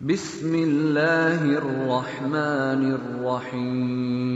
بسم الله الرحمن الرحيم.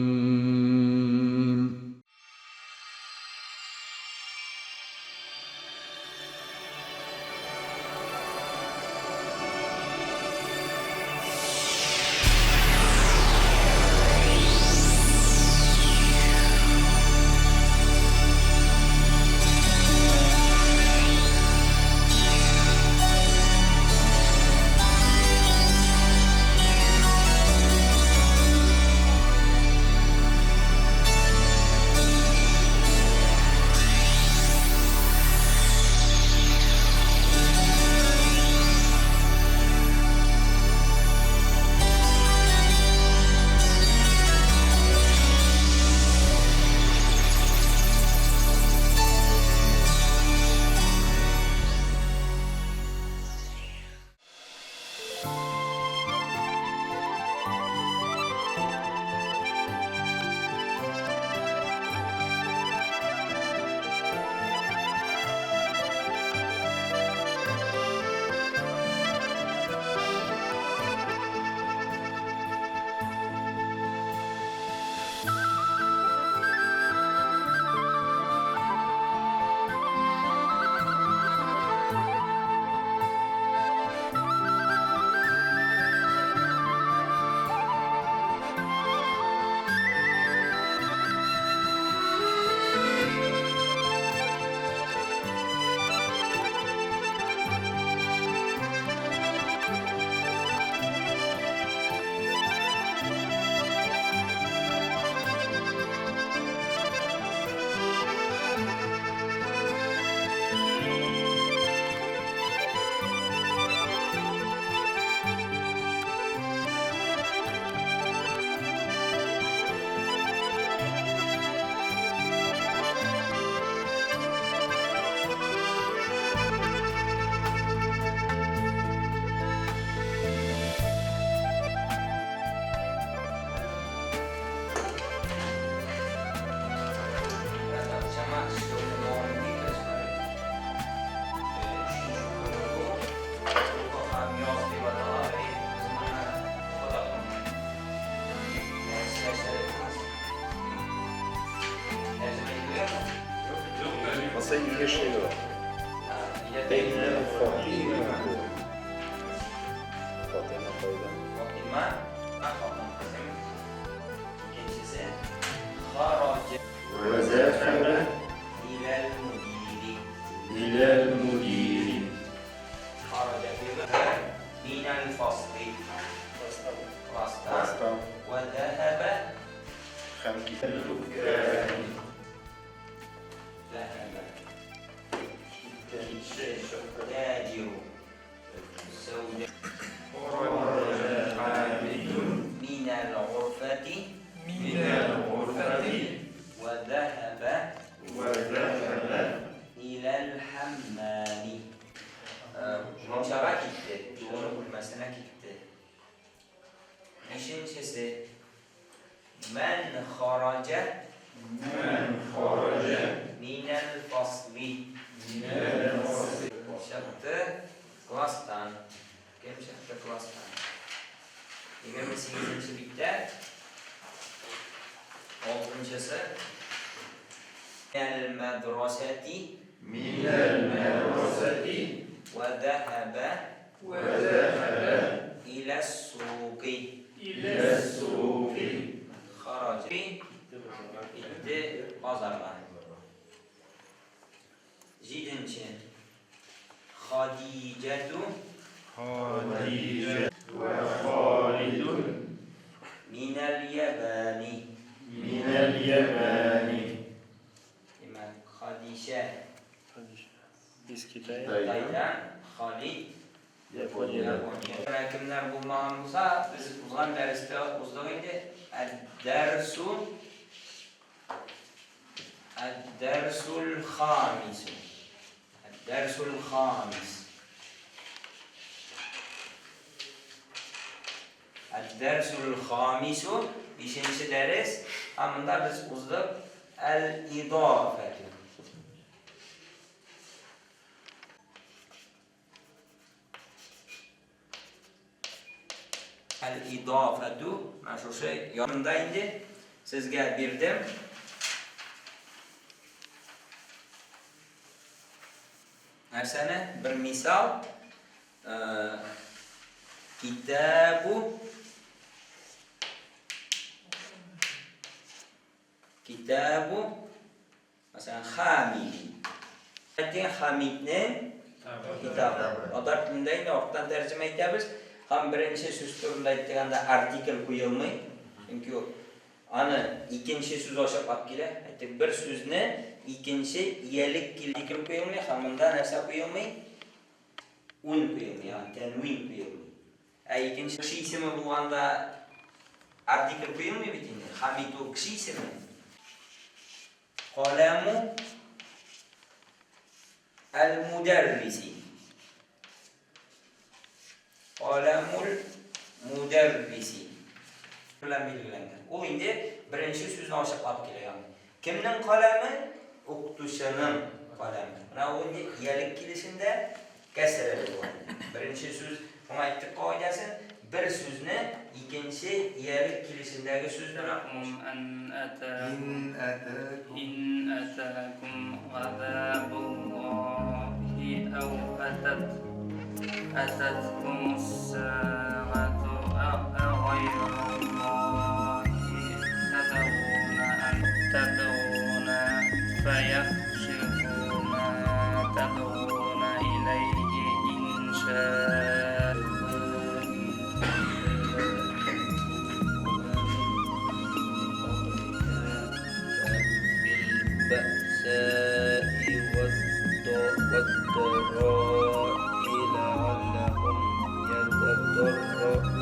Әл-идафәтү, менә шушы янында инде сезгә бирдем. Нәрсәне? Бер мисал. Китабу Китабу мәсәлән, Хамиди. Әйтик, Хамиднең китабы. Татар телендә инде арттан тәрҗемә итәбез. Һәм беренче сүз турында әйттек, анда артикль куелмый. Чөнки ул аны икенче сүз ачыклап килә. Әйттек, бер сүзне икенче иялек килә. Артикль куелмый һәм монда нәрсә куелмый? Ун куелмый, ягъни тәнвин куелмый. Ә икенче кеше исеме булганда артикль куелмый бит инде. Хамид ул кеше исеме. Каләму әл-мудәрриси. Каләмул мудәрриси белән билгеләнгән. Ул инде беренче сүзне ачыклап килә, ягъни. Кемнең каләме? Укытучының каләме. Менә ул инде иялек килешендә кәсрәле була. Беренче сүз, шуңа әйттек кагыйдәсен, бер сүзне икенче иялек килешендәге сүз белән Ин әтәкум әтәкум газабуллаһи әү әтәт әтәткумус сәгату әгайраллаһи тәдгуна ән тәдгуна фәякшифу ма тәдгуна иләйһи ин шәә. Билбәсаи ваддараи ләалләһум ятадарраун.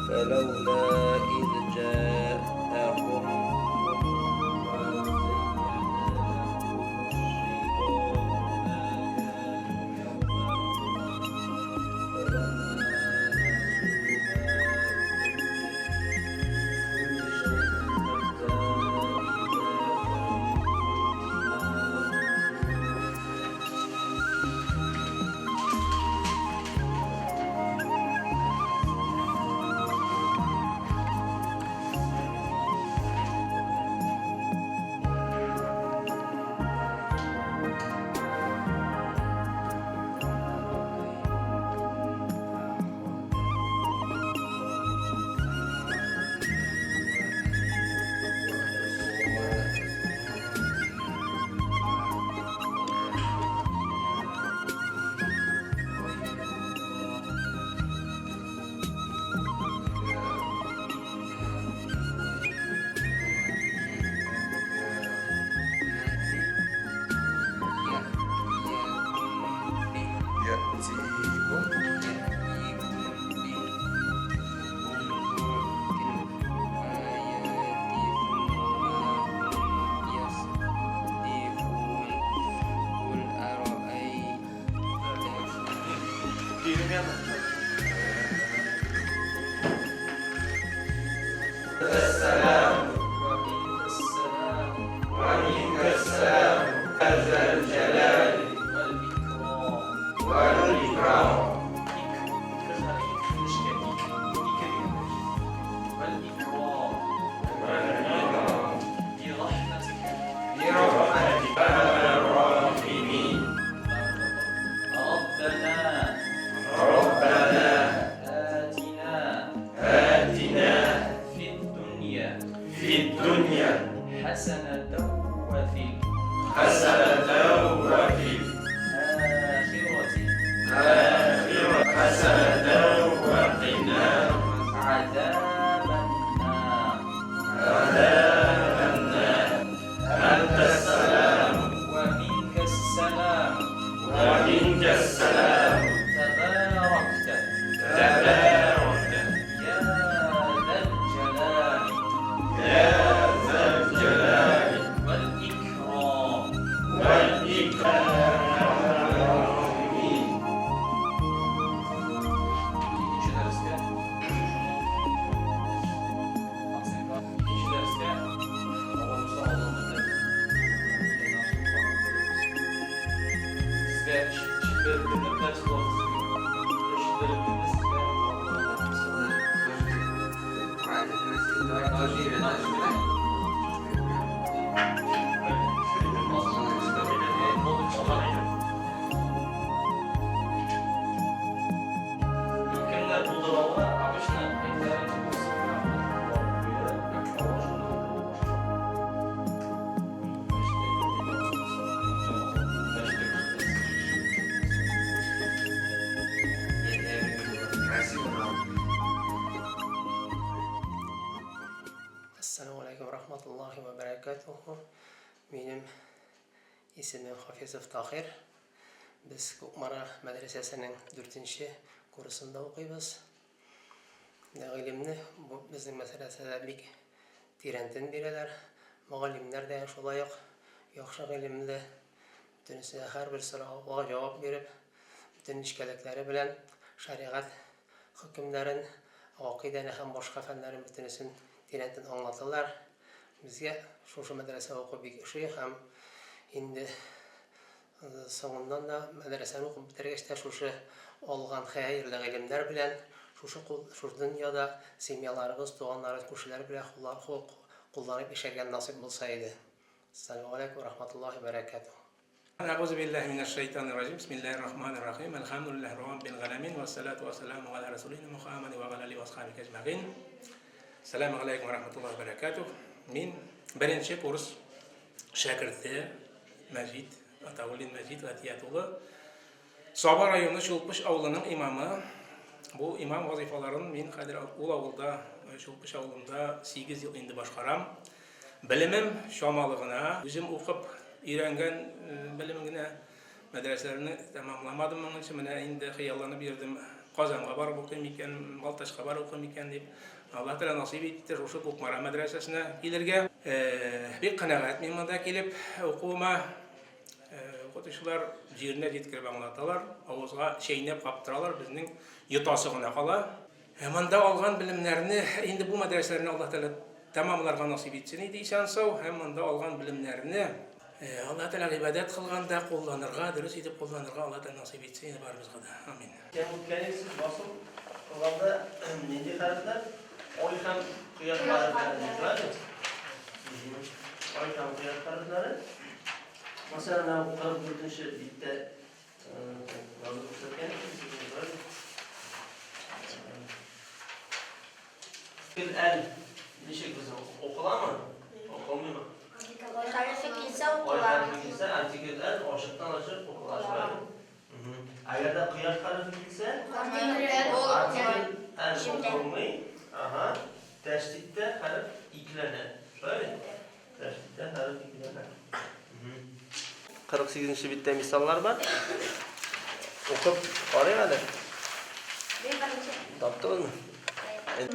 Фәләүлә из җаәһум Сезгә Кемнәр булдыра ала, обычно Ассаламу алейкум ва рахматуллахи ва баракатуху. Минем исемем Хафизов Тахир. Без Кукмара мәдрәсәсенең дүртенче курсында укыйбыз. Гыйлемне бу безнең мәдрәсәдә бик тирәнтен бирәләр. Мөгаллимнәр дә шулай ук яхшы гыйлемле. Бөтенесе һәрбер сорауга җавап биреп, бөтен нечкәлекләре белән шәригать хөкемнәрен, гакыйдәне һәм башка фәннәрен бөтенесен тирәнтен аңлаталар. Безгә шушы мәдрәсә уку бик ошый һәм инде соңыннан да мәдрәсәне укып бетергәч тә шушы алган хәерле гыйлемнәр белән шушы шушы дөньяда семьяларыбыз, туганнарыбыз, күршеләр белән кулланып яшәргә насыйп булса иде. Ассаламу алейкум ва рахматуллахи ва баракатуһ. أعوذ بالله من الشيطان الرجيم بسم الله الرحمن الرحيم الحمد لله رب العالمين والصلاة والسلام على رسولنا محمد وعلى آله وأصحابه أجمعين السلام عليكم ورحمة الله وبركاته. Мин беренче курс шәкерте Мәҗит Атауллин Мәҗит Гатият улы, Саба районы Чулпыч авылының имамы. Бу имам вазифаларын мин хәзер ул авылда, Чулпыч авылында 8 ел инде башкарам. Белемем чамалы гына, үзем укып өйрәнгән белем генә, мәдрәсәләрне тәмамламадым моңынчы. Менә инде хыялланып йөрдем, Казанга барып укыйм икән, Балтачка барып укыйм икән дип. Аллаһ Тәгалә насыйп итте шушы Кукмара мәдрәсәсенә килергә. Бик канәгать мин монда килеп укуыма. Укытучылар җиренә җиткереп аңлаталар, авызга чәйнәп каптыралар, безнең йотасы гына кала. Монда алган белемнәрне инде бу мәдрәсәләрне Аллаһ Тәгалә тәмамларга насыйп итсен иде исән-сау һәм монда алган белемнәрне Аллаһ Тәгалә гыйбадәт кылганда кулланырга, дөрес итеп кулланырга Аллаһ Тәгалә насыйп итсен иде барыбызга да. Амин. Үткән ел сез басым кылганда нинди хәрефләр? Ай һәм кояш хәрефләре, шулай бит? Ай һәм кояш хәрефләре. Мәсәлән, менә 44 нче биттә язып күрсәткән. Кил әл ничек безнең укыламы? Укылмыймы? Ай хәрефе килсә укыла. Ай хәрефе килсә, артикль әл ачыктан ачык укыла, шулай бит? Әгәр дә кояш хәрефе килсә, артикль әл укылмый. Ага. Тәшдидтә хәреф икеләнә. Шулай бит? Тәшдидтә хәреф икеләнә. 48 нче биттә мисаллар бар. Укып карыйк әле. Таптыгызмы?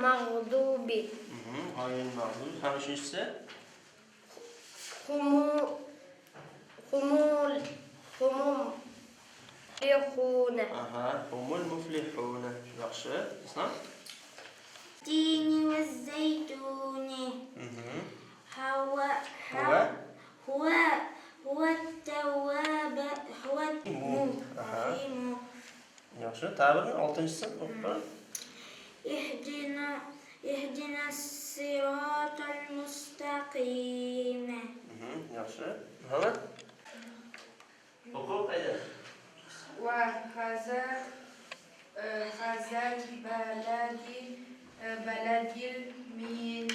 Мәгъдуби. Гайен мәгъдуб. Һәм өченчесе? Хуму хумул хумум муфлихуна. Ага, хумул муфлихуна. Яхшы. Ислам? Тини вәз-зәйтүни. Һава һуа һуа тәвваба һуа рахиму. Яхшы, тагы бер алтынчысын укып кара. Иһдина иһдина сиратал мустакыйм. Яхшы. Мөхәммәд? Укып әйдә. Вә һаза һазал бәләди бәләдил мин.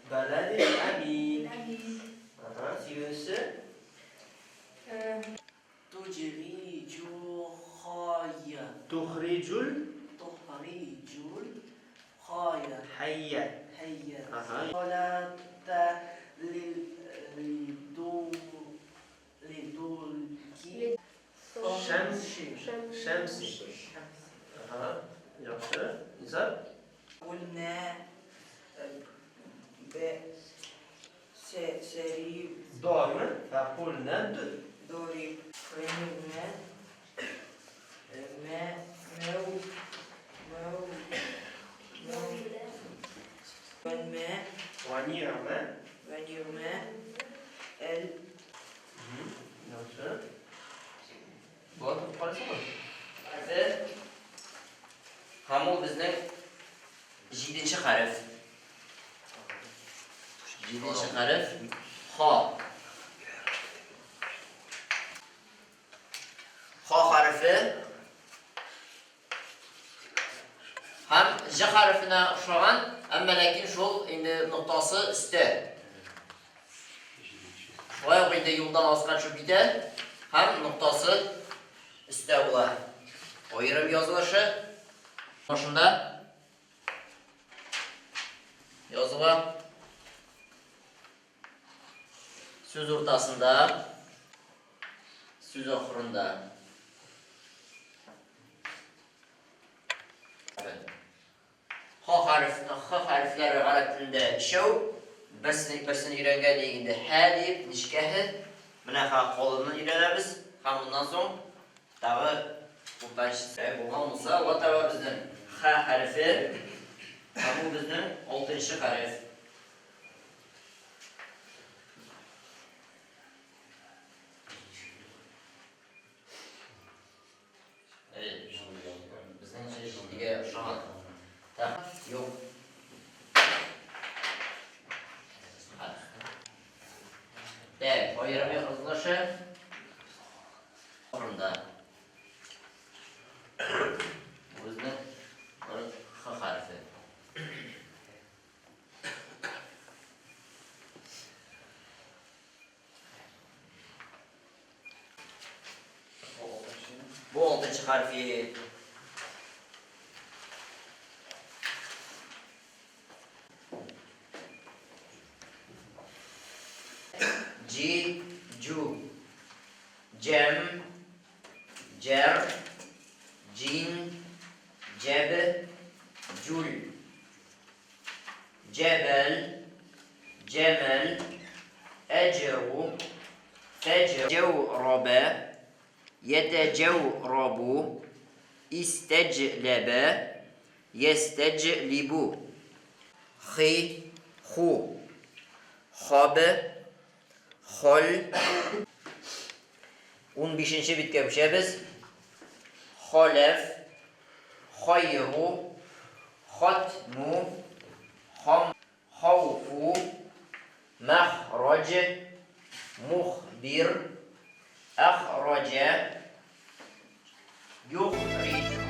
Бәләдил әмин. Әмин. Ага, сигезенчесе. Туҗриҗу хая. Тухриҗул. Тухриҗул хая. Хәйя. Хәйя. Ага. Салата лил лидулки. Шәмси. Шәмси. Ага, яхшы. Низар? Кулна б сәриб. Дорме? Фәкулна д. Дориб. Вәнигмә мә мәү мәү мәү вәнмә. Вәнигмә. Вәнигмә әл. Яхшы. Булат, укып карыйсыңмы? Хәрефе һәм ул безнең җиденче хәреф. хәрефе һәм Ж хәрефенә охшаган, әмма ләкин шул инде ноктасы өстә. Шулай ук инде юлдан аска төшеп китә һәм ноктасы өстә була. Аерым язылышы башында языла. Сүз уртасында, сүз ахырында. Х хәреф, Х хәрефләре гарәп телендә өчәү. Берсен, берсен өйрәнгән идек инде һә дип, нечкә һе. Менә ха калынын өйрәнәбез һәм моннан соң тагы уртанчысы булган булса, алга таба безнең хә хәрефе һәм ул безнең алтынчы хәреф. Безнең җидегә охшаган. Так, юк. Так, аерым язылышы. Урында. Үзенең Х хәрефе. Бу алтынчы хәрефе. G, Ju, Cem, Cer, Cin, Ceb, Cul. Җәбәл, җәмәл, әҗру, фәҗр, җәүрабә, йәтәҗәүрабу, истәҗләбә, йәстәҗлибу, хи, ху, хаб, хол. Унбишенче биткә күчәбез. Халәф, хайру, хатму, хам, хауфу, мәхраҗ, мухбир, әхраҗә, юхриҗу.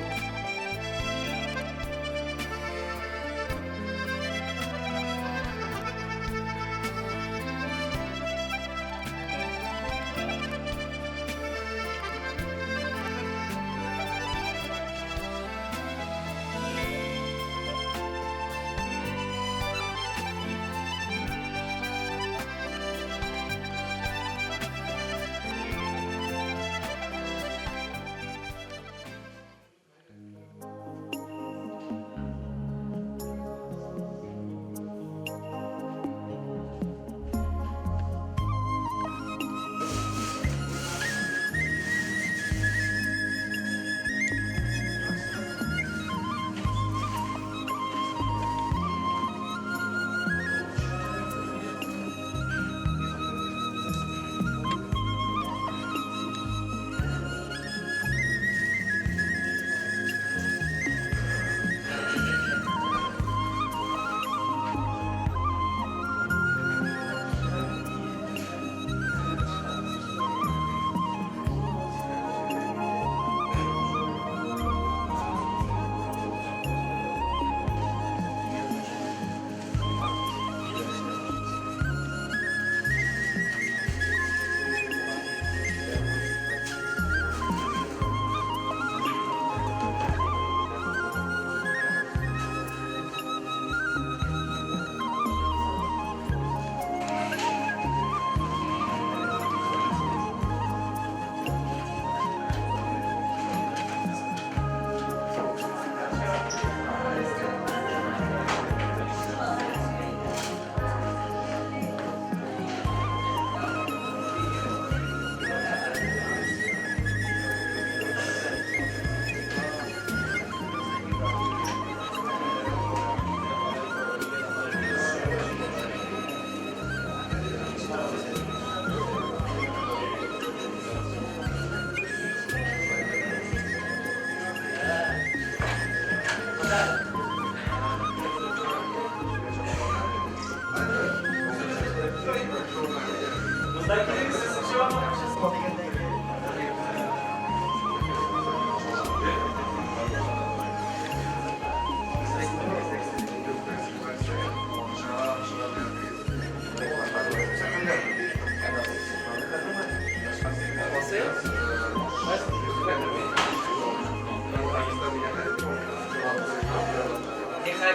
Без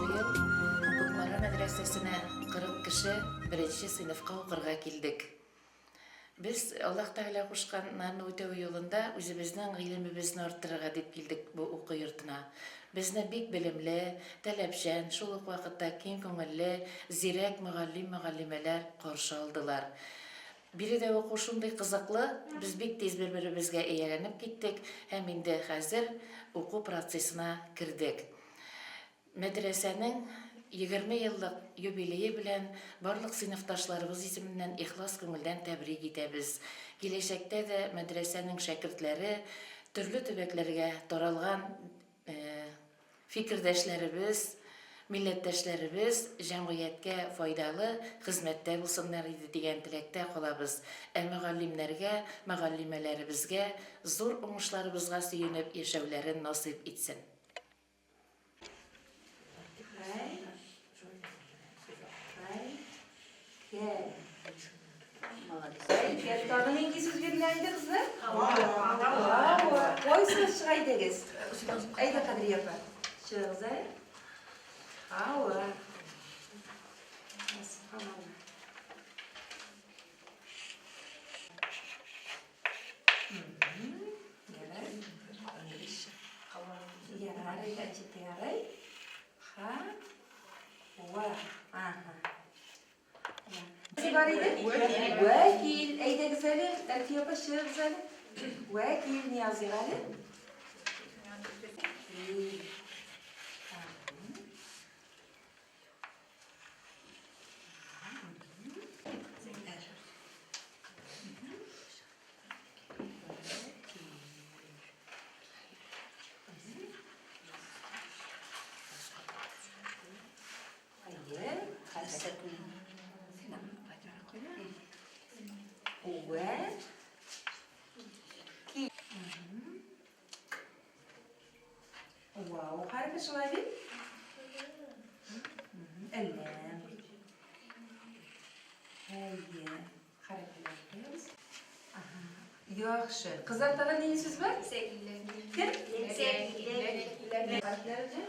быел Кукмара мәдрәсәсенә 40 кеше беренче сыйныфка укырга килдек. Без Аллаһ Тәгалә кушканнарны үтәү юлында үзебезнең гыйлемебезне арттырырга дип килдек бу уку йортына. Безне бик белемле, таләпчән, шул ук вакытта киң күңелле, зирәк мөгаллим-мөгаллимәләр каршы алдылар. Биредә уку шундый кызыклы, без бик тиз бер-беребезгә ияләнеп киттек һәм инде хәзер уку процессына кердек. Мәдрәсәнең 20 еллык юбилее белән барлык сыйныфташларыбыз исеменнән ихлас күңелдән тәбрик итәбез. Киләчәктә дә мәдрәсәнең шәкертләре төрле төбәкләргә таралган фикердәшләребез, милләттәшләребез җәмгыятькә файдалы хезмәттә булсыннар иде дигән теләктә калабыз. Ә мөгаллимнәргә, мөгаллимәләребезгә зур уңышларыбызга сөенеп яшәүләрен насыйп итсен. Тагы нинди сүз бирелә инде, кызлар? Һава. Кайсыгыз чыга әйдәгез? Әйдә, Кадрия апа. Чыгыгыз әле. Һава. Субханалла. Ярар, ярый. Ха. Ва. Ага. Бар иде? Вәкил. Әйдәгез әле, Әлфия апа, чыгыгыз әле. Вәкил, ни языйк әле? Әйе, хәзер. Үә. Ки. Вау, хәрефе шулай бит? Әллә. Әйе, хәрефләр куябыз. Ага. Яхшы. Кызлар, тагын нинди сүз бар? Кем? Хәрефләрне.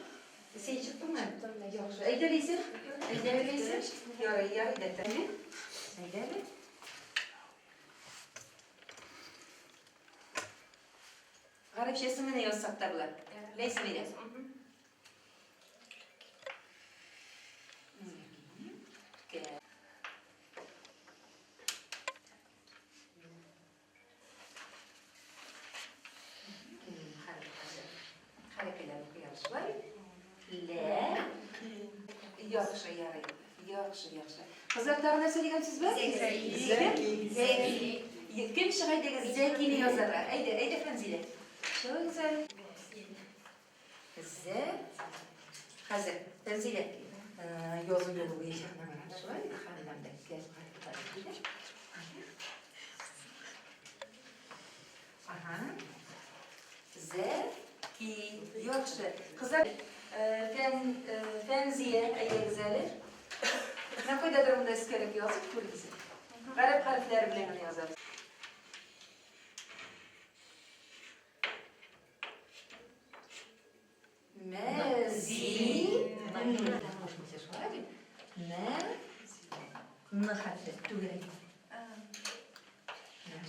Син чыктыңмы? Яхшы. Әйдә, Ләйсән. Әйдә, Ләйсән. Ярый, ярый, дәфтәрне. Әйдә әле. Гарәпчәсен генә язсак та була. Ләйсән, әйдә. Яхшы, ярый. Яхшы, яхшы. Кызлар, тагы нәрсә дигән сүз бар? Зәки. Зәки. Кем чыга әйдәгез Зәкине язарга? Әйдә, әйдә Фәнзилә. Чыгыгыз әле. Зә. Хәзер, Фәнзилә. Язу юлы буенча гына бара. Шулай бит, ханнан да Ага. Зә, ки. Яхшы. Кызлар, Фән, Фәнзия, әйдәгез әле. Менә кайдадыр монда өскәрәк язып күрегез. Гарәп хәрефләре белән генә язабыз. Мәзи. Шулай бит. Мә. Н хәрефе түгәрәк.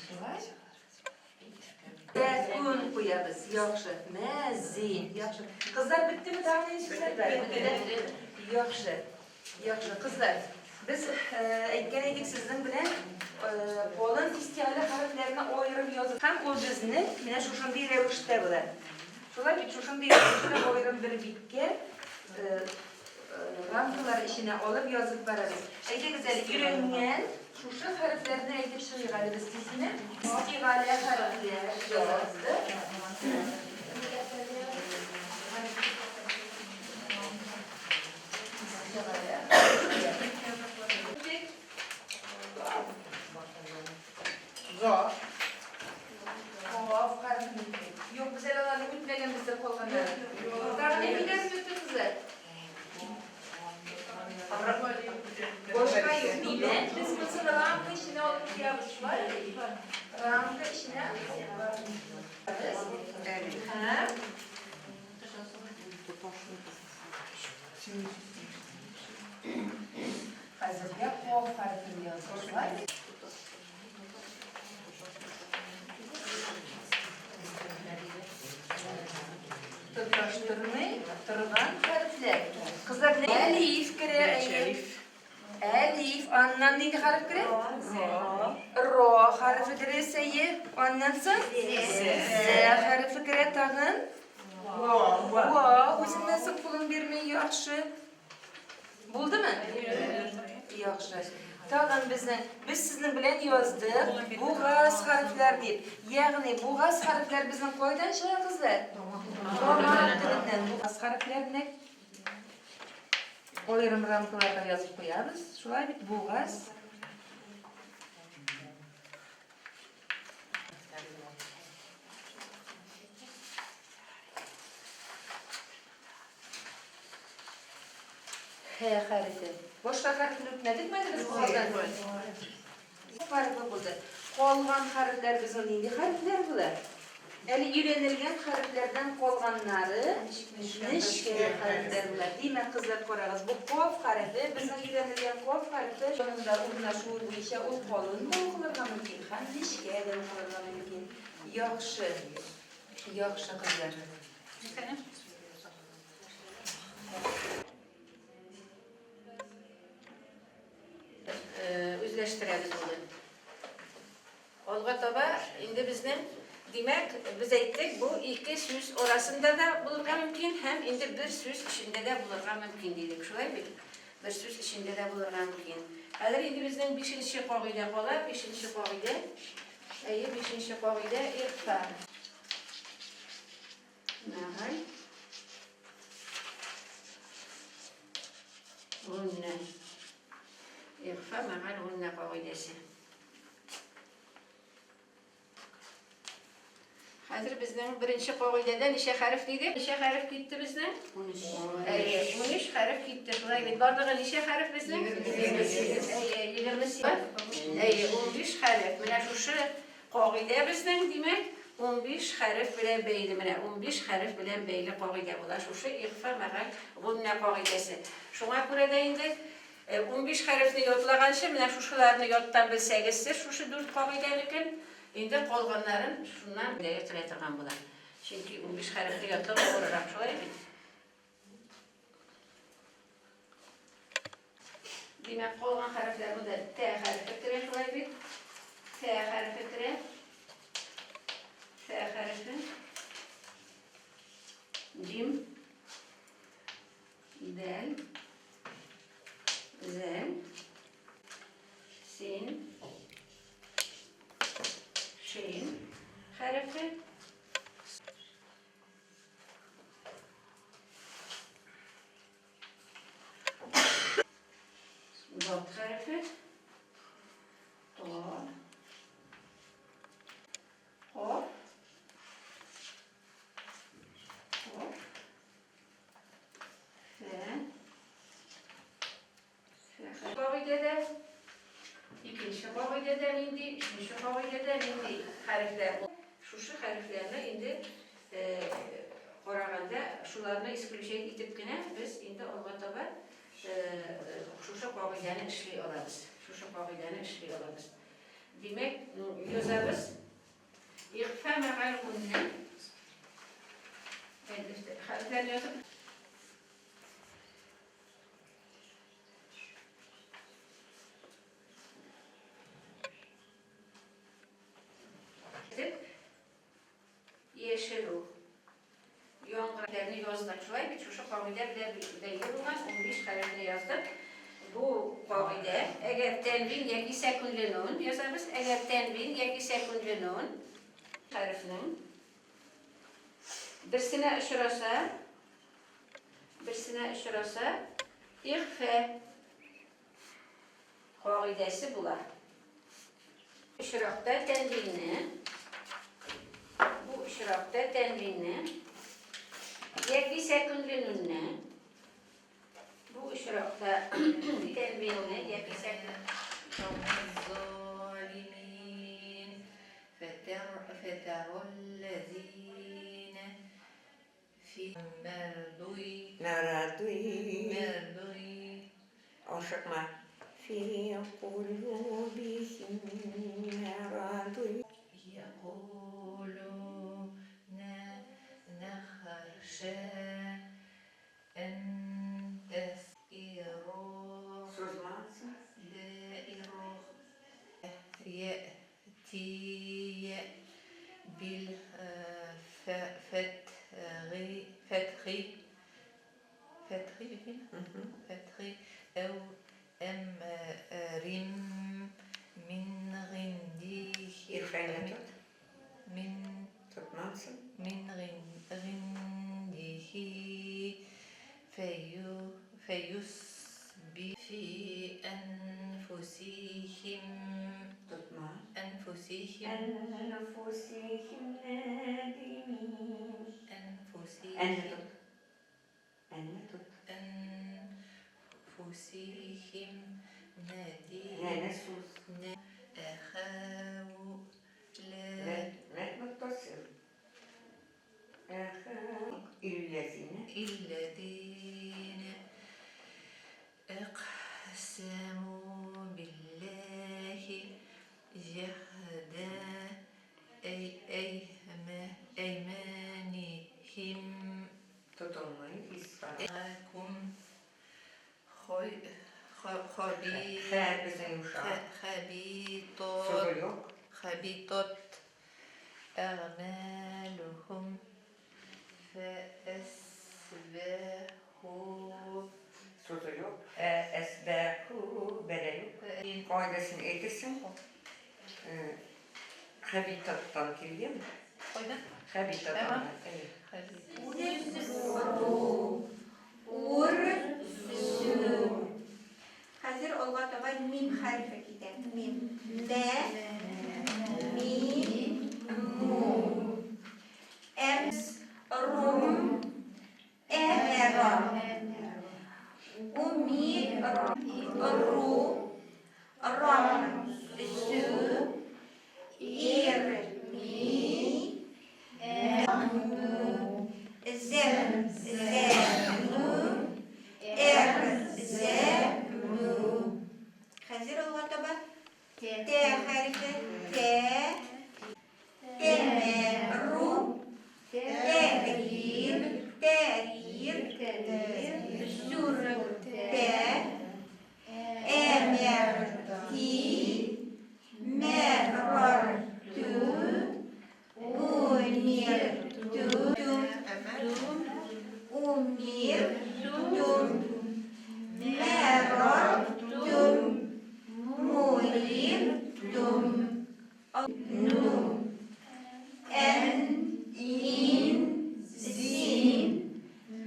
Шулай. Тәкүн куябыз. Яхшы. Мәзи. Яхшы. Кызлар, беттеме тагын нинди сүзләр бар? Бетте. Яхшы. Яхшы, кызлар, без әйткән идек сезнең белән калын истигалә хәрефләрне аерым язып. Һәм ул безнең менә шушындый рәвештә була. Шулай бит, шушындый рәвештә аерым бер биткә рамкалар эченә алып язып барабыз. Әйдәгез әле, өйрәнгән шушы хәрефләрне әйтеп чыгыйк әле без тиз генә. Истигалә хәрефләр язабыз да. Юк, без әле аларны үтмәгәнбездер калганнарын. Тагын ниләр үтте, кызлар? Башка юк. Димәк, без монысын рамка эченә алып куябыз, шулай бит? Рамка эченә. Һәм Хәзергә Каф хәрефен языйк, шулай бит? Тоташтырмый торган хәрефләр. Кызлар, әлиф керә, әйе. Әлиф, аннан нинди хәреф керә? Ро хәрефе дөрес, әйе. Аннан соң? Зә хәрефе керә тагын. Ва, үзеннән соң кулын бирми, яхшы. Булдымы? Яхшы. Тагын безнең, без сезнең белән яздык, бугаз хәрефләр дип. Ягъни бугаз хәрефләр безнең кайдан чыга, кызлар? Тамак теленнән. Бугаз хәрефләрне аерым рамкаларга язып куябыз. Шулай бит, бугаз. Х хәрефе. Башка хәрефне үтмәдекме әле без бугаздан? Хәрефе булды. Калган хәрефләр безнең нинди хәрефләр була? Әле өйрәнелгән хәрефләрдән калганнары нечкә хәрефләр була. Димәк, кызлар, карагыз, бу каф хәрефе, безнең өйрәнелгән каф хәрефе янында урнашуы буенча ул калын да укылырга мөмкин һәм нечкә дә укылырга мөмкин. Яхшы. Яхшы, кызлар. Үзләштерәбез бүген. Алга таба инде безнең, димәк, без әйттек, бу ике сүз арасында да булырга мөмкин һәм инде бер сүз эчендә дә булырга мөмкин дидек, шулай бит? Бер сүз эчендә дә булырга мөмкин. Хәзер инде безнең бишенче кагыйдә кала, бишенче кагыйдә. Әйе, бишенче кагыйдә ихфа. Мәгәл. Гуннә. Ихфа мәгәл гуннә кагыйдәсе. Хәзер безнең беренче кагыйдәдә ничә хәреф диде? Ничә хәреф китте безнең? 13. Әйе, 13 хәреф китте. Шулай бит. Барлыгы ничә хәреф безнең? 28. Әйе, 28. Әйе, 15 хәреф. Менә шушы кагыйдә безнең, димәк, 15 хәреф белән бәйле. Менә 15 хәреф белән бәйле кагыйдә була. Шушы ихфа мәгәл гуннә кагыйдәсе. Шуңа күрә дә инде 15 хәрефне ятлаганчы, менә шушыларны яттан белсәгез сез, шушы дүрт кагыйдәнекен, инде калганнарын шуннан дә керә торган була. Чөнки 15 хәрефне ятлау авыррак, шулай бит? Димәк, калган хәрефләр монда Т хәрефе керә, шулай бит? Т хәрефе керә. Т хәрефе. Джим. Дәл. кагыйдәдә, икенче кагыйдәдә нинди, өченче кагыйдәдә нинди хәрефләр. Шушы хәрефләрне инде караганда, шуларны исключать итеп кенә без инде алга таба шушы кагыйдәне эшли алабыз. Шушы кагыйдәне эшли алабыз. Димәк, язабыз. Ихфа мәгәл гуннә. Хәрефләрне язып. Яшерү. Яңгырларны яздык. Шулай бит, шушы кагыйдә белән бәйле булган 15 хәрефне яздык. Бу кагыйдә, әгәр тәнвин яки сәкүнле нун язабыз, әгәр тәнвин яки сәкүнле нун хәрефнең берсенә очраса, берсенә очраса, ихфа кагыйдәсе була. Очракта тәнвинне, бу очракта тәнвинне яки сәкүнле нунны, бу очракта тәнвинне яки сәкүнле الظالمين فترى الذين في مرضي Нарадуй. مرضي Ашыкма. في قلوبهم مرض. يقولون نخشى أن تسئر دائرة يأتي بالفتح فتح فتح فتح أو أمر من عنده من من عنده فيصبح في أنفسهم أنفسهم أنفسهم نادمين. أنفسهم أنفسهم نادمين. أخاه لا لا متصل. الذين الذين أقسموا بالله جهد أيمانهم لكم خبيطت أعمالهم فأصبحوا أسباحوا بلايو قاعدة إيتسن خبيطتان كليم خبيطتان. Хәзер алга таба мим хәрефе китә. Мим. Мә, ми, му. Әм, рум, әмәра. Уми, ру, рам, зю, ир, ми, му, зем, зәмү, эр, зәмү. Хәзер алга таба Т хәрефе. Т, тәмәру, тәрир, тәрир, зүр, тә, әмәрти, мәрартү, умирту, умиртум, мәрартум, муриртум, ну, ән, ин, зин,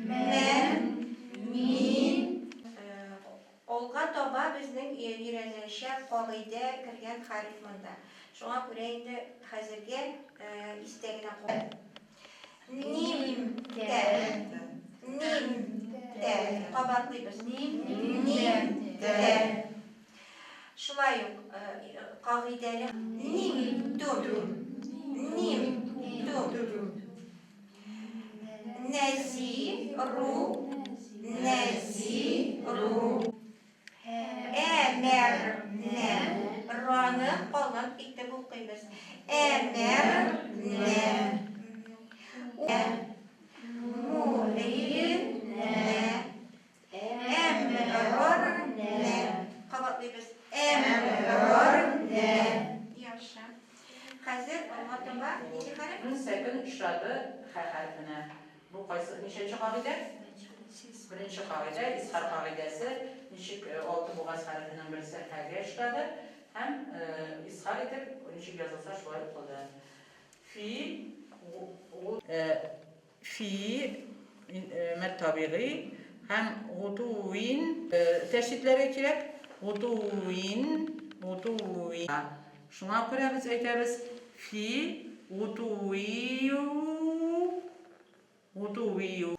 мәм, мин. Алга таба безнең өйрәнеләчәк кагыйдә кергән хәреф монда. Шуңа күрә инде хәзергә истә генә кал. Ним, тә, ним, тә. Кабатлыйбыз. Ним, тә. Шулай ук кагыйдәле ним, түм, ним, түм. Нәзи, ру, нәзи, ру. Әмәрнә, раны калын итеп укыйбыз. Әмәрнә. Ә, муинә. Әмрарнә. Кабатлыйбыз. Әмрарнә. Яхшы. Хәзер алга таба нинди хәреф? Нун сәкен очрады хә хәрефенә. Бу кайсы, ничәнче кагыйдә? Беренче кагыйдә, изһар кагыйдәсе. Ничек алты бугаз хәрефенең берсе хәгә очрады һәм изһар итеп, ничек язылса шулай укылды. Фи, гу, Фи, мәд табигый һәм гутуин тәшдидләргә кирәк. Гутуин, гутуи. Шуңа күрә без әйтәбез фи гутуиу, гутуиу.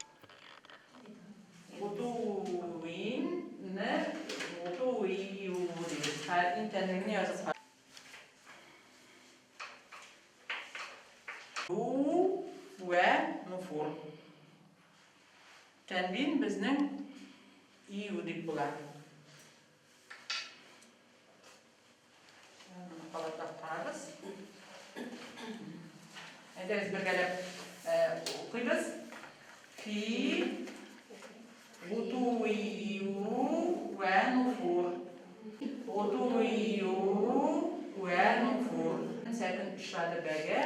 Гутуин ны гутуиу дибез. Хәрефнең тәнвинне язып Ду вә нуфур. Тәнвин безнең ию дип була. Моны кабатлап карарбыз. Әйдәгез бергәләп укыйбыз. Фи гутуию вә нуфур. Гутуию вә нуфур. Сәкен очрады бәгә,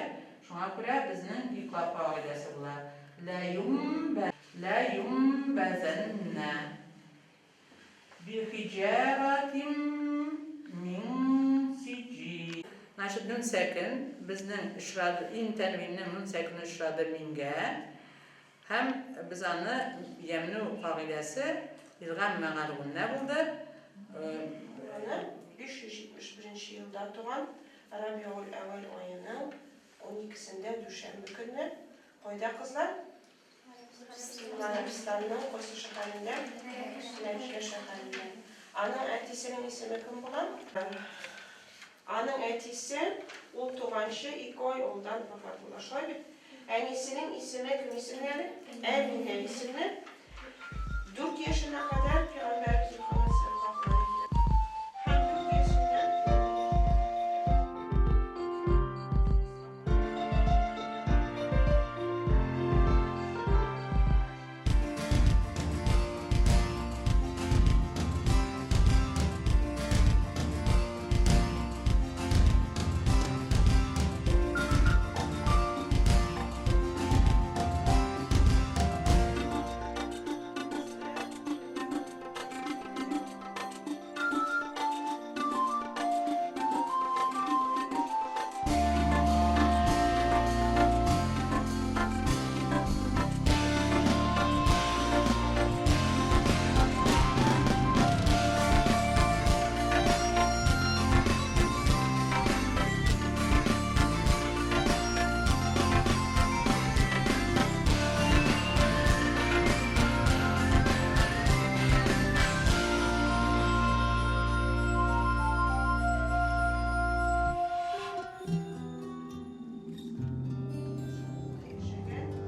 шуңа күрә безнең иклаб кагыйдәсе була. Лә юмбә, лә юмбәзәннә. Бихиҗаратим мин сиҗил. Значит, нун сәкен безнең очрады, ин тәнвиннең нун сәкене очрады мингә. Һәм без аны ямнү кагыйдәсе илгам мәгаль гуннә булды. Аны 571 нче елда туган Рабигуль-әүвәл аеның уникесендә дүшәмбе көнне кайда, кызлар? Гарәбстанның кайсы шәһәрендә? Мәккә шәһәрендә. Аның әтисенең исеме кем була? Аның әтисе ул туганчы ике ай алдан вафат була. Шулай бит? Әнисенең исеме кем исемле әле? Әминә исемле. Дүрт яшенә кадәр пәйгамбәребез Мөхәммәд салләллаһу галәйһи һәм дүрт яшеннән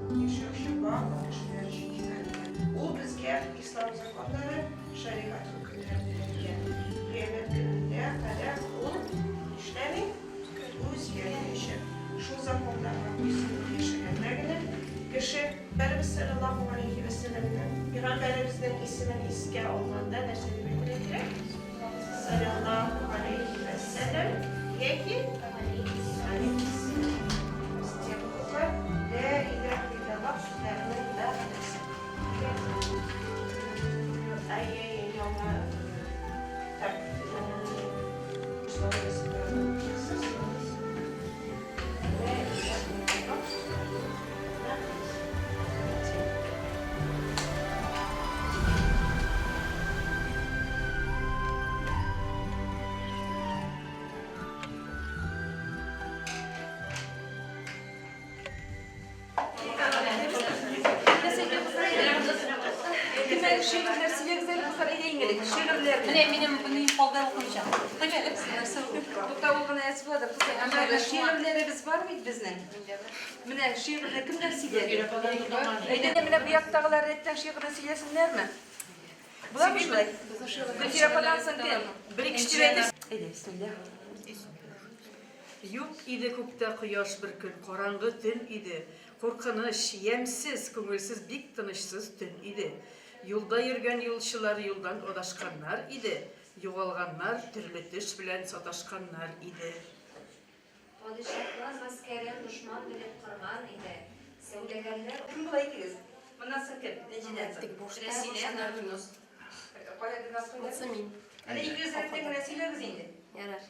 Яшәүче барлык кешеләр өчен җибәрелгән. Ул безгә ислам законнары, шәригать хөкемнәрен өйрәткән. Кыямәт көненә кадәр ул нишләми? Үзгәрмәячәк. Шул законнарга буйсынып яшәгәндә генә кеше Пәйгамбәребез салләллаһу галәйһи вә сәлләмнең, Пәйгамбәребезнең исемен искә алганда нәрсә дип әйтергә кирәк? Салләллаһу галәйһи вә сәлләм яки галәйһиссәлам. Тема, Лә иләһә илляллаһ сүзләренең мәгънәсе. Әйе, яңа так, Лә иләһә илляллаһ сүзләренең мәгънәсе. Шигырьләр сөйләгез әле, кызлар, әйдә. Иң элек шигырьләрне. Менә минем ни калды укымыйча. Укыйм әле, нәрсә ул? Тукта, ул гына әз буладыр, кызым. Әмма шигырьләребез бар бит безнең. Менә шигырьне кемнәр сөйләде? Әйдә, менә бу яктагылар рәттән шигырьне сөйләсеннәрме? Буламы шулай? Гөлфирә ападан соң кем? Бер-ике шигырь әйтер. Әйдә, бисмилла. Юк иде күктә кояш бер көн, караңгы төн иде. Куркыныч, ямьсез, күңелсез, бик тынычсыз төн иде. Юлда йөргән юлчылар юлдан адашканнар иде, югалганнар, төрле төш белән саташканнар иде. Падишаһлар гаскәрен дошман белеп кырган иде. Сәүдәгәрләр. Кем була әйтегез? Моннан соң кем? Энҗедән соң. Рәсилә Наргиз. Кая Гөлназ кайда? Монсы мин. Әнә икегез рәттән генә сөйләгез инде. Ярар.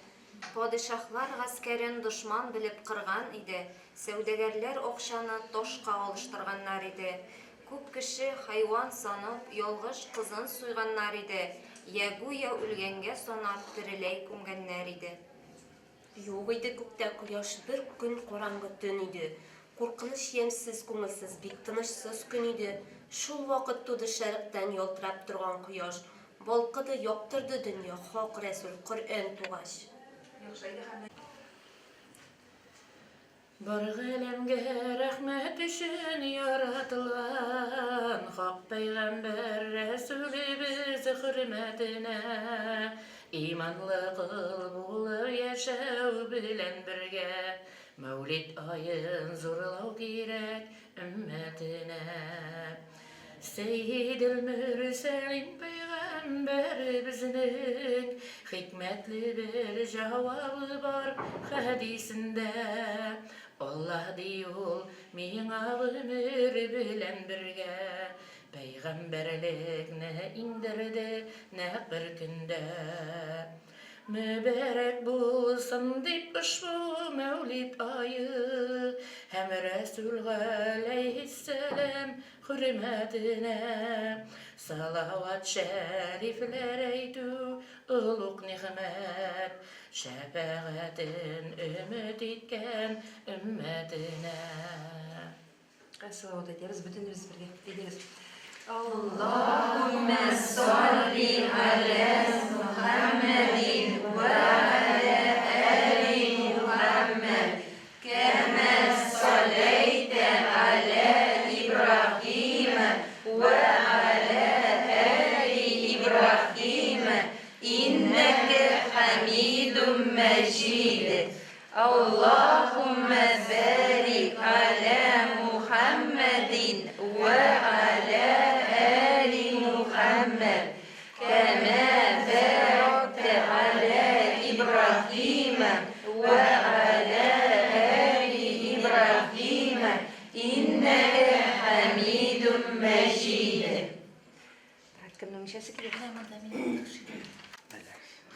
Падишаһлар гаскәрен дошман белеп кырган иде. Сәүдәгәрләр акчаны ташка алыштырганнар иде. Күп кеше хайван санап, ялгыш кызын суйганнар иде, йә гүя үлгәнгә санап, тереләй күмгәннәр иде. Юк иде күктә кояш, бер көн караңгы төн иде. Куркыныч, ямьсез, күңелсез, бик тынычсыз көн иде. Шул вакыт туды шәрыкътән ялтырап торган кояш. Балкыды, яктырды дөнья, хак рәсүл, Коръән тугач. Яхшы, әйдә хәмдә. Бар галәмгә рәхмәт өчен яратылган Хак пәйгамбәр Рәсүлебез хөрмәтенә Иманлы кол булып яшәү белән бергә Мәүлид аен зурлау кирәк өммәтенә. Сәййидел-мөрсәлин пәйгамбәребезнең хикмәтле бер җавабы бар хәдисендә. Аллаһ, ди ул, миңа гомер белән бергә пәйгамбәрлекне иңдерде нәкъ бер көндә. Мөбарәк булсын дип ошбу Мәүлид ае һәм Рәсүл галәйһиссәлам хөрмәтенә салават шәрифләр әйтү олуг нигъмәт, шәфәгатен өмет иткән өммәтенә. Салават әйтәбез бөтенебез бергә. Әйдәгез. Аллаһуммә салли галә Мухәммәдин вә галә әли Мухәммәд, кәмә салләйтә галә Ибраһимә вә галә әли Ибраһимә, иннәкә хәмидум мәҗид. Аллаһуммә бәрик галә Мухәммәдин вә галә әли Мухәммәд, кәмә бәрәктә галә Ибраһимә вә галә әли Ибраһимә, иннәкә хәмидум мәҗид. Кемнең ничәсе килә?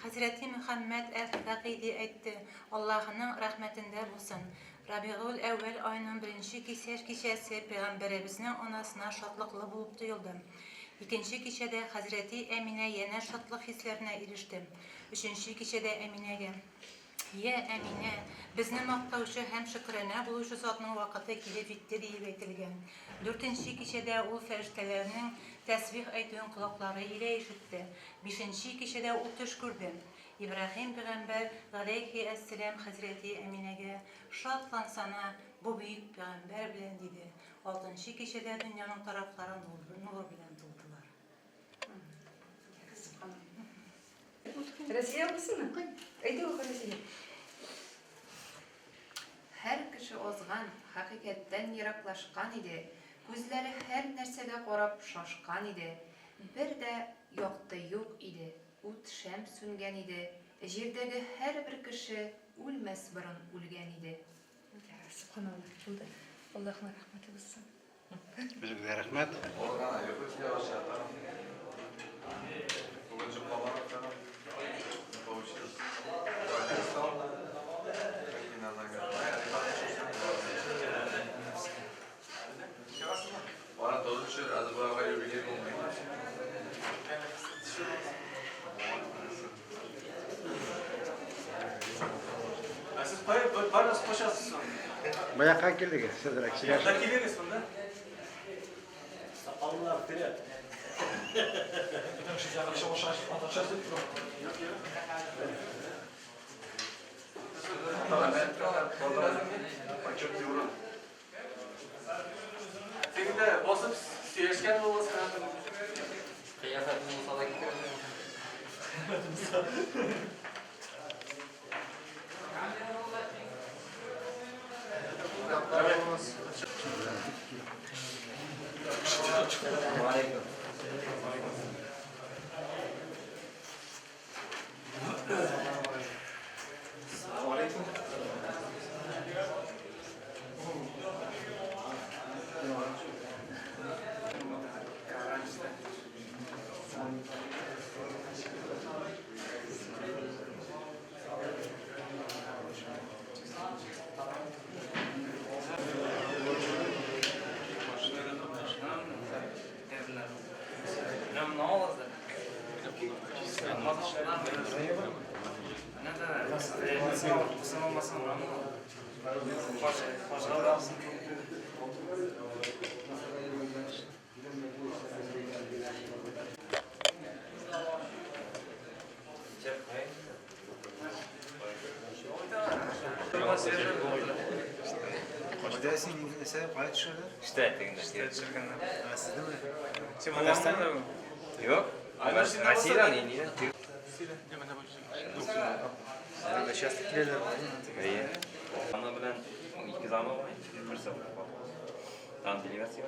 Хәзрәти Мөхәммәд әл-Фәкыйди әйтте, Аллаһының рәхмәтендә булсын, Рабигул-әүвәл аеның беренче кисәр кичәсе пәйгамбәребезнең анасына шатлыклы булып тоелды. Икенче кичәдә хәзрәти Әминә янә шатлык хисләренә иреште. Өченче кичәдә Әминәгә. Йә, Әминә, безне мактаучы һәм шөкранә булучы затның вакыты килеп җитте, диеп әйтелгән. Дүртенче кичәдә ул фәрештәләрнең тәсбих әйтүен колаклары илә ишетте. Бишенче кичәдә ул төш күрде. Ибраһим пәйгамбәр, галәйһи әссәлам, хәзрәти Әминәгә, Шатлансана, бу бөек пәйгамбәр белән, диде. Алтынчы кичәдә дөньяның тарафлары нур белән тулдылар. Рәзилә укысынмы? Укыйм. Әйдә укы, Рәзилә. Һәр кеше азган, хакыйкатьтән ераклашкан иде, күзләре һәр нәрсәгә карап шашкан иде, бер дә якты юк иде, ут шәм сүнгән иде, җирдәге һәрбер кеше үлмәс борын үлгән иде. Сөбханалла, булды. Аллаһның рәхмәте булсын. Безгә рәхмәт. Бая килдегез, сезрәк сөйләшеп. Килегез монда. Сакаллар вперед. Тегендә басып сөйләшкән буласың. Кыяфәтен булса да китерәсең. Işte тегендә. Сезнеңме? Син Татарстаннанмы? Юк. Россиядән инде. Сейчас киләләр. Әйе. Ана белән ике замы бар, берсе Там делегация.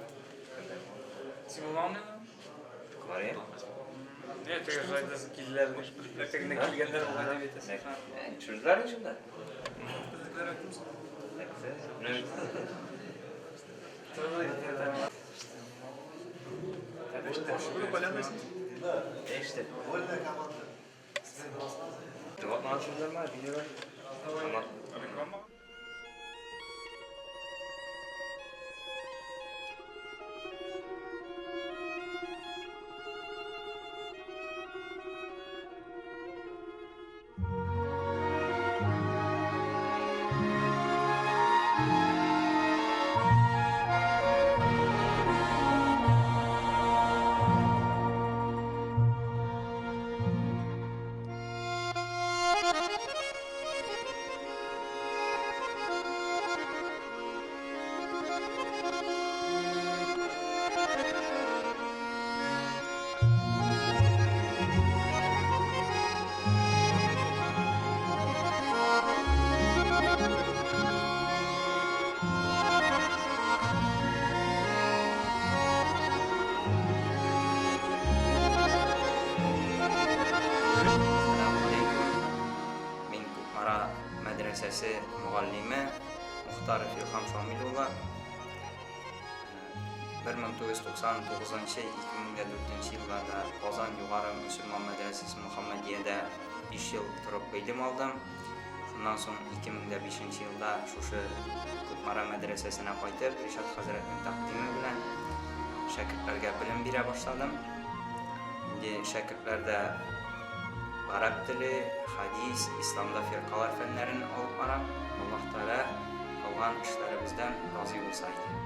Син булмамы? Бар. Не, теге жайдасы килделәр. Тегендә килгәннәр булган дип әйтәсең. Төшерделәр шунда. Безнекеләр әйттеме? İşte. Tamam. Мәдрәсәсе мөгаллиме Мухтаров Илһам Шамил улы 1999-2004 елларда Казан югары мөселман мәдрәсәсе Мөхәммәдиядә 5 ел торып гыйлем алдым. Шуннан соң 2005 елда шушы Кукмара мәдрәсәсенә кайтып, Ришат хәзрәтнең тәкъдиме белән шәкертләргә белем бирә башладым. Инде шәкертләрдә гарәп теле, хадис, исламда фиркалар фәннәрен алып барам. Аллаһ Тәгалә кылган эшләребездән разый булса иде.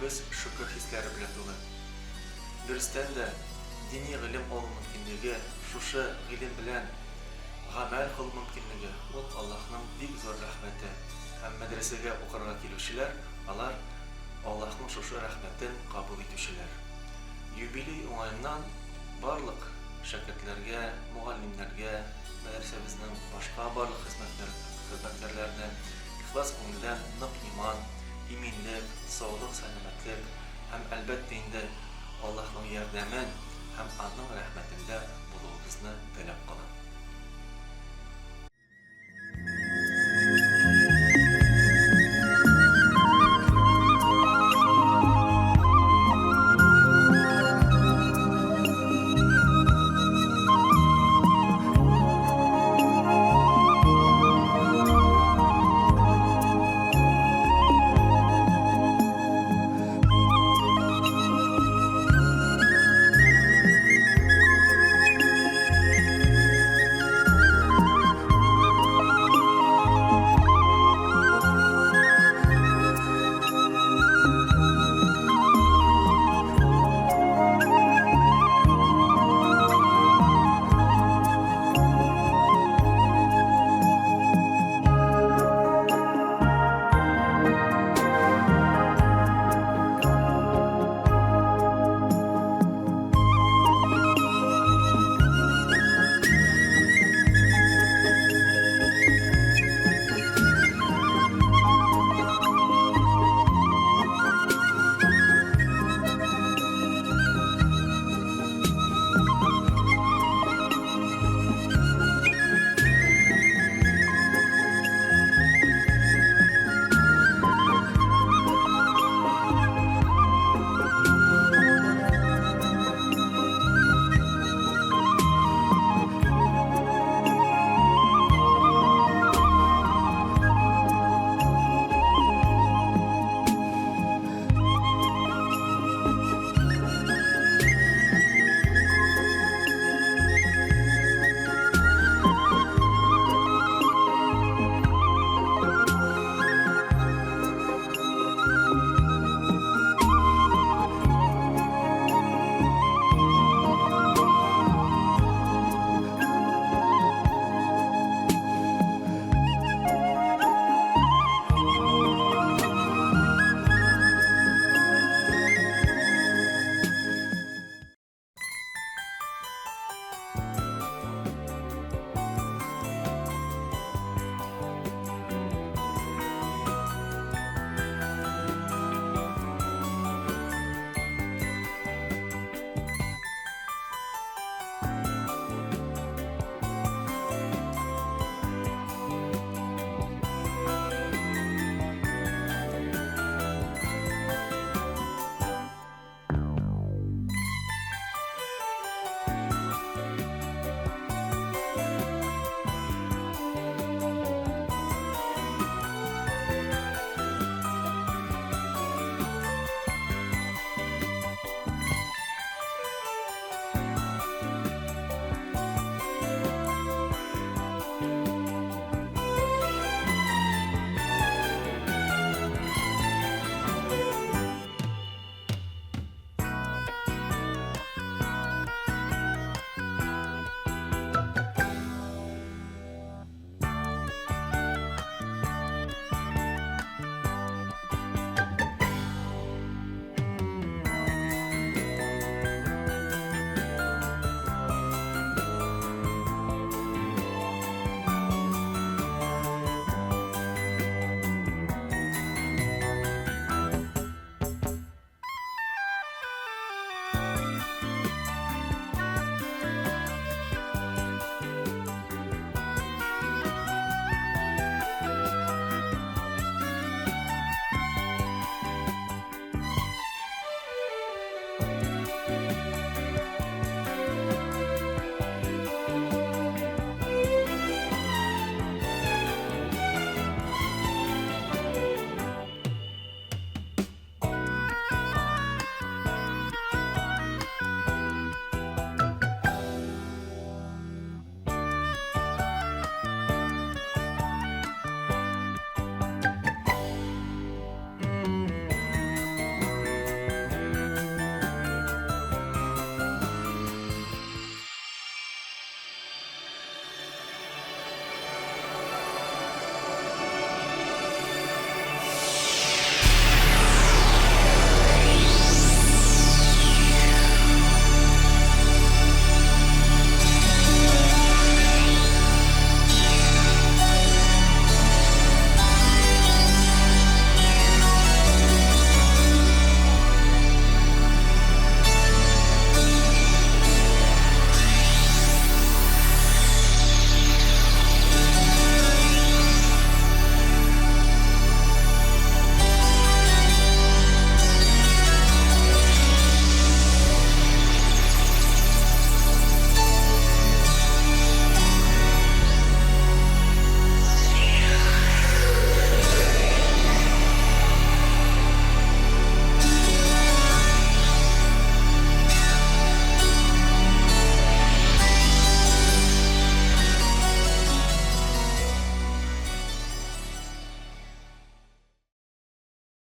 Күңелебез шөкер хисләре белән тулы. Дөрестән дә, дини гыйлем алу мөмкинлеге, шушы гыйлем белән гамәл кылу мөмкинлеге, ул Аллаһның бик зур рәхмәте. Һәм мәдрәсәгә укырга килүчеләр, алар Аллаһның шушы рәхмәтен кабул итүчеләр. Юбилей уңаеннан барлык шәкертләргә, мөгаллимнәргә, мәдрәсәбезнең башка барлык хезмәткәрләренә ихлас күңелдән нык иман, иминлек, саулык, сәламәтлек һәм, әлбәттә инде, Аллаһның ярдәмен һәм Аның рәхмәтендә булуыбызны теләп калам.